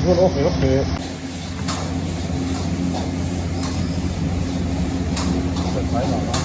Tichuan off ve vak te tlai mah mah.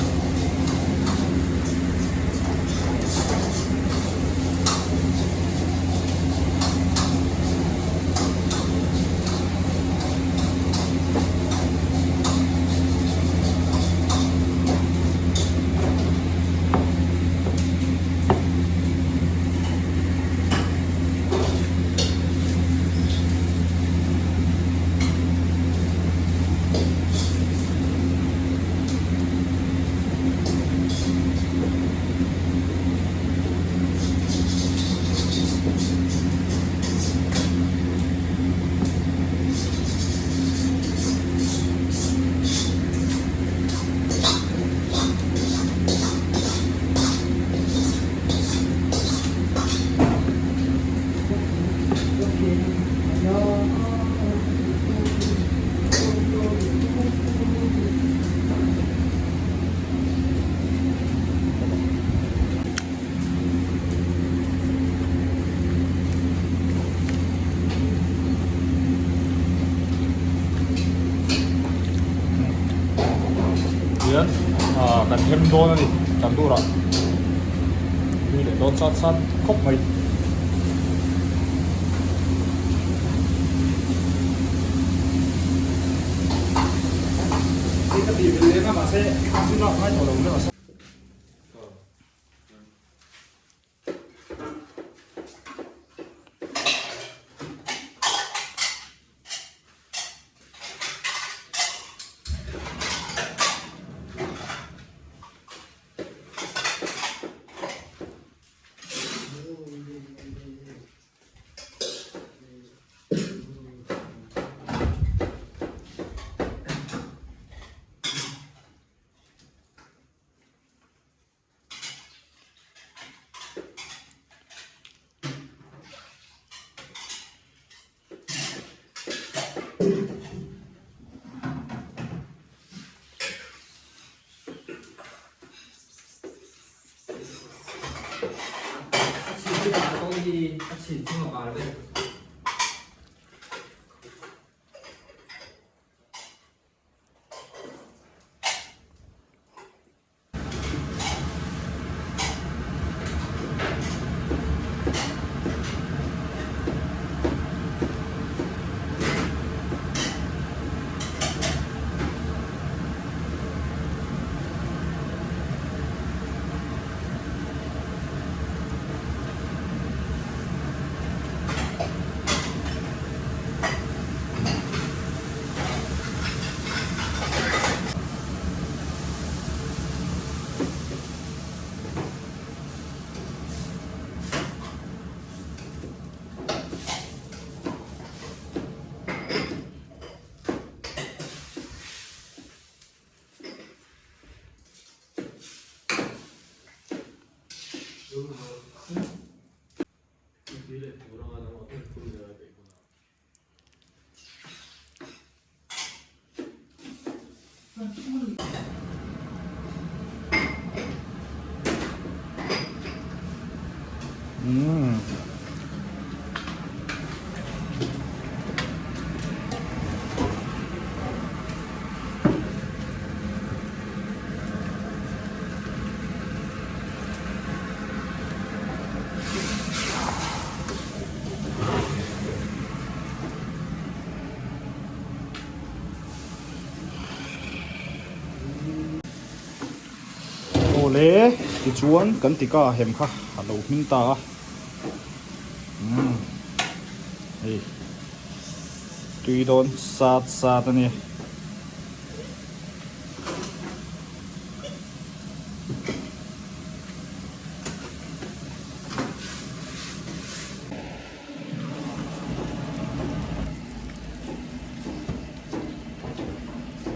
Hian ah kan hem dawn a ni tandoor ah tui leh dawn sat sat khawp mai. Awle tichuan kan tika hem kha a lo hming ta a umm hei tui dawn sat sat a ni.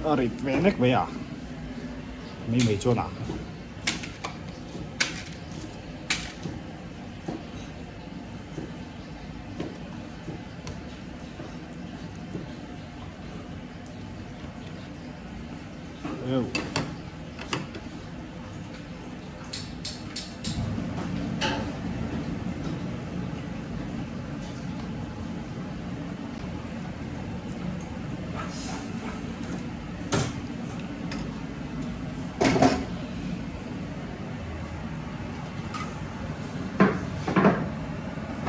A rit ve nek mai a mai mai chuan a.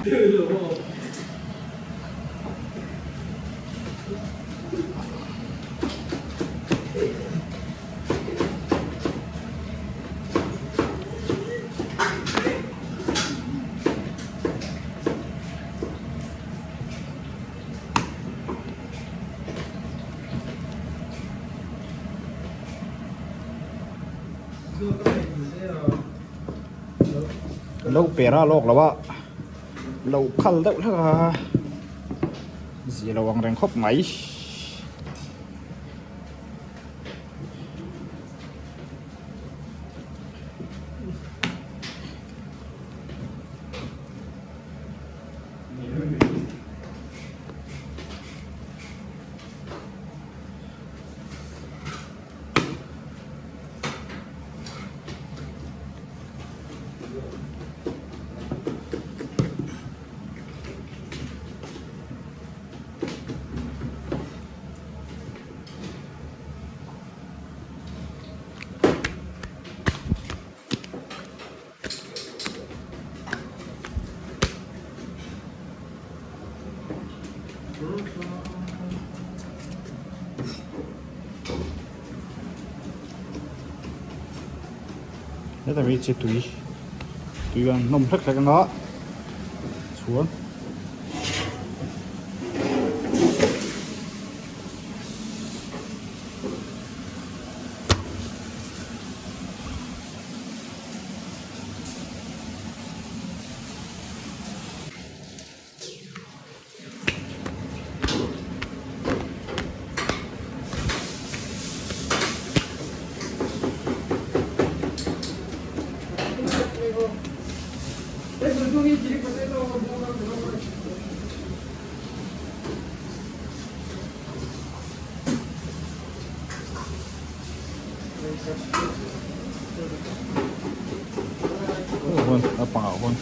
Lo pera lawk lo a lo khal deuh hlek a zia lo ang reng khawp mai. Heta mi chi tui tui an hnawm hlek hlek anga chuan Hun a pangah hun.